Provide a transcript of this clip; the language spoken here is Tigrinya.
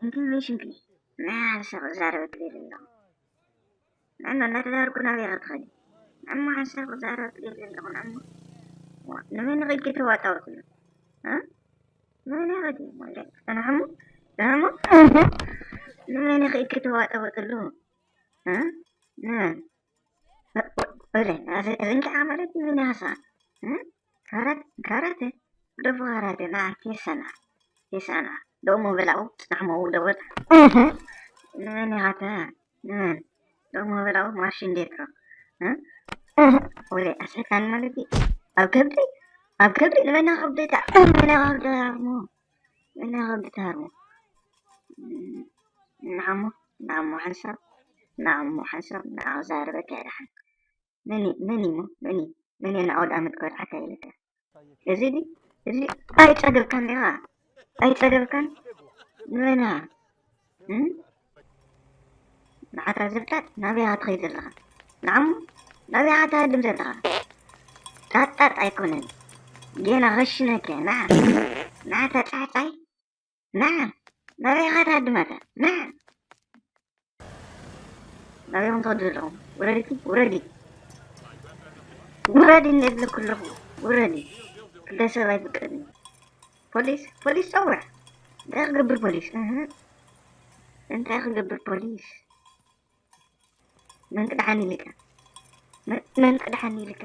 ኢንፎርሜሽንኪ ናይ ሓንሳብ ክዛረበኪ ደሊ ኣለኹ። ንዕማ እናተዛረብኩ ናበይ ኢኻ ትኸዲ? ንዕማ ሓንሳብ ክዛረበኪ ደሊ ኣለኹ። ንዕማ ዋ፣ ንመን ኢኺ ክትዋጣወጥሉ? እ? ንመን ኢኺ ወለ? ንዕማ ንዕማ ንመን ኢኺ ክትዋጣወጥሉ? እ? ንመን? ወለ፣ እዚ እዚ እንታይ ማለት እዩ? ንያሳ? እ? ካራት ካራተ ደፎ ካራተ ና ቴሰና ቴሰና ደሞ ብላው ጽናሕሞ ደወል ንመን ያተ ንመን ደሞ ብላው ማርሽ እንዴት ነው? እ? ወለ፣ ኣስሕካን ማለት እዩ። ኣብ ከብደይ ኣብ ከብደይ ንመና ከብደታ ንመና ከብደታ ንመና ከብደታ ንዓሞ ንዓሞ ሓንሳብ ንዓሞ ሓንሳብ ንዓሞ ዛረበካ ይድሓን። መን እዩ? መን እዩ? መን እዩ? መን እዩ ንኣውድ ኣመት ክበልዓካ ኢልካ? እዚ ድዩ? እዚ ኣይጸገብካን ዲኻ? ኣይጸገብካን? ንመና? እም? ንዓታ ዘብጣጥ ናበይ ኢኻ ትኸይድ ዘለኻ? ንዓሞ ናበይ ኢኻ ትሃድም ዘለኻ? ጣጣጥ ኣይኮነን። ጌና ኸሽነከ ንዓ ንዓታ ጻዕጻይ ንዓ ናበይ ኢኻ ትሃድም ኣታ? ንዓ ናበይ ኢኹም ትኸዱ ዘለኹም? ውረድኪ ውረዲ ውረዲ እንደ ዝብለኩ ኣለኹ። ውረዲ ክልተ ሰብ ኣይፍቀድን። ፖሊስ ፖሊስ ጸውዕ። እንታይ ክገብር ፖሊስ? እህ እንታይ ክገብር ፖሊስ? መን ቅድሓኒ ኢልካ? መን ቅድሓኒ ኢልካ?